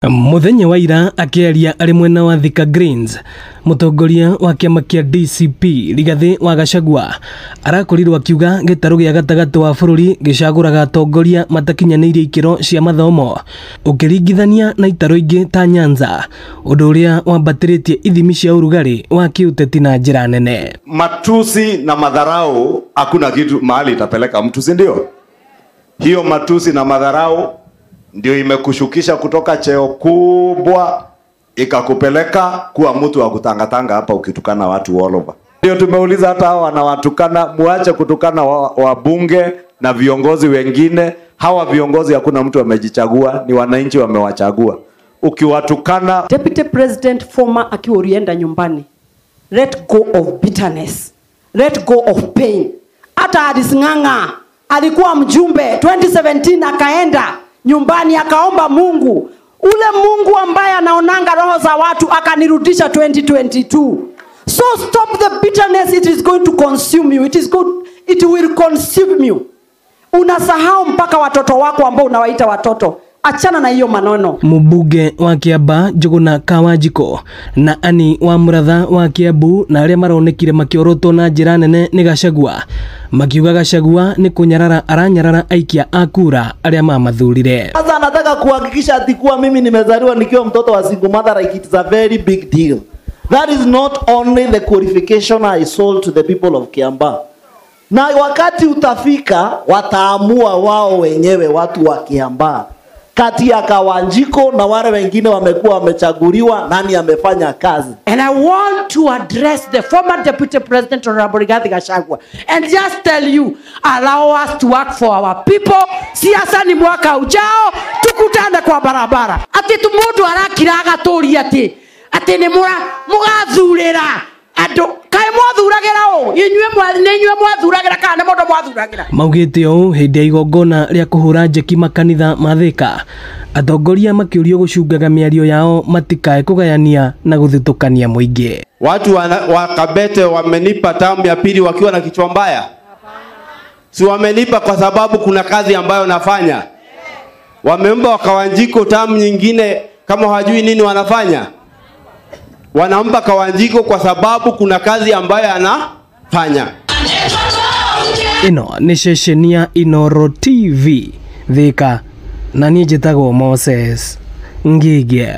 Muthenya wa ira akiaria ari mwena wa Thika Greens, mutongoria wa kiama kia DCP Rigathi wa Gachagua arakorirwo akiuga gitaru gia gatagati wa bururi gicaguraga atongoria matakinyaniirie ikiro cia mathomo ukiringithania na itaru ingi ta Nyanza, undu uria wambatiritie ithimi cia urugari wa kiuteti na njira nene. Matusi na madharau hakuna kitu mahali itapeleka mtu, si ndio? Hiyo matusi na madharau ndio imekushukisha kutoka cheo kubwa ikakupeleka kuwa mtu wa kutangatanga hapa ukitukana watu all over. Ndio tumeuliza hata hawa wanawatukana, muache kutukana wabunge na viongozi wengine. Hawa viongozi hakuna mtu amejichagua, ni wananchi wamewachagua. Ukiwatukana. Deputy President former akiwa ulienda nyumbani, let go of bitterness, let go of pain. Hata Alice Ng'ang'a alikuwa mjumbe 2017 akaenda nyumbani akaomba Mungu, ule Mungu ambaye anaonanga roho za watu akanirudisha 2022. So stop the bitterness, it is going to consume you. It will consume you. Unasahau mpaka watoto wako ambao unawaita watoto. Achana na hiyo maneno. Mubunge wa Kiambaa Njuguna Kawanjiko na Ani wa Muratha wa Kiambu na aria maronekire makiorotwo na njira nene ni Gachagua, makiuga Gachagua ni kunyarara aranyarara aikia a kura aria mamathurire. Sasa nataka kuhakikisha ati kuwa mimi nimezaliwa nikiwa mtoto wa single mother, like it's a very big deal. That is not only the qualification I sold to the people of Kiambaa. Na wakati utafika wataamua wao wenyewe watu wa Kiambaa, kati ya Kawanjiko na wale wengine wamekuwa wamechaguliwa, nani amefanya kazi. And I want to address the former Deputy President Honorable Rigathi Gachagua and just tell you, allow us to work for our people. Siasa ni mwaka ujao, tukutane kwa barabara. Ati tu mundu arakira agaturia ati ati ni mugathurira andu kae mwathuragira u inyue ni inyue mwathuragira kana ni mundu mwathuragira. Maugite uu hindi ya igongona ria kuhura njeki makanitha ma Thika, atongoria makiurio gucungaga miario yao matikae kugayania na guthutukania muingi. Watu wa Kabete wamenipa tamu ya pili wakiwa na kichwa mbaya. Si wamenipa kwa sababu kuna kazi ambayo nafanya. Wamempa Kawanjiko tamu nyingine kama hawajui nini wanafanya. Wanampa Kawanjiko kwa sababu kuna kazi ambayo anafanya. Ino ni ceceni ya Inoro TV Thika, na niĩ njĩtagwo Moses Ngige.